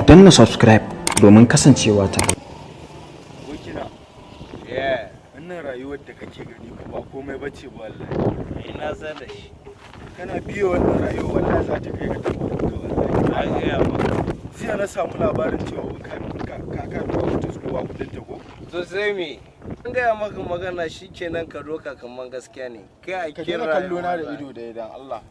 Danna subscribe domin kasancewa tare. Abokina, Yeah, wannan rayuwar da kake gani ko ba komai bace ba wallahi. Ina san da shi. Kana biyo wannan rayuwar, wallahi za ta kai ka ta ka wallahi. An gaya maka. Jiya na samu labarin cewa ka ka ka ka biya wata uwa kudin ta ko? To sai me? An gaya maka magana shikenan ka doka kaman gaskiya ne. Kai a Ka kira. daina kallo na da ido da idan Allah.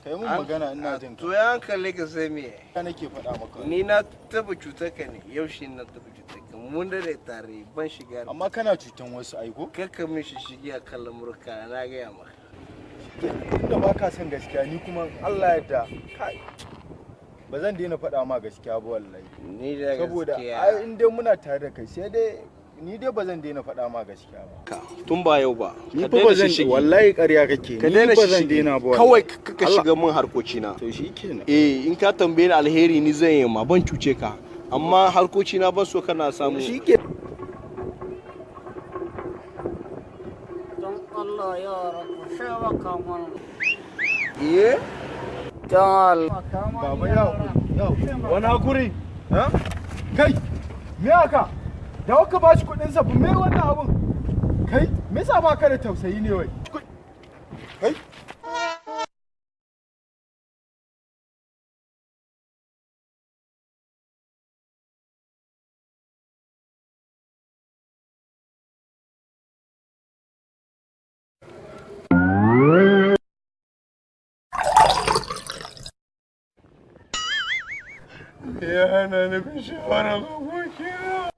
Kai mun magana, ina jin To ka. ya hankali ka sai me? Ka nake faɗa maka. Ni na taba cutar ka ne. Yau shi na taba cutar ka. Mun dade tare, ban shiga. Amma kana cutan wasu aiko? Kakka min shi shigi a kan lamurka, na gaya maka. Tunda ba ka son gaskiya, ni kuma Allah ya yarda kai ba zan daina faɗa ma gaskiya ba wallahi. Ni da Saboda gaskiya. ai in dai muna tare da kai, sai dai ni dai ba zan daina faɗa ma gaskiya ba. Tun ba yau ba. Ni fa ba zan, wallahi ƙarya kake. Ka Ni daina ba zan shishigi. daina ba wallahi. Kawai ka Allah. shiga min harkocina. To shikenan. Eh, in ka tambaye ni alheri ni zan yi ma, ban cuce ka. Amma harkocina ban so kana samu. Shike. Don Allah yara, ku taimaka mana. Iye? Don Allah. Baba, ya hakuri, ya hakuri. Wani hakuri? Ha? Kai, me haka? Da ka ba shi kuɗin sa, me wannan abun? Kai, me yasa ba ka da tausayi ne wai? Kai. Ya hana ni ku shawara abokina.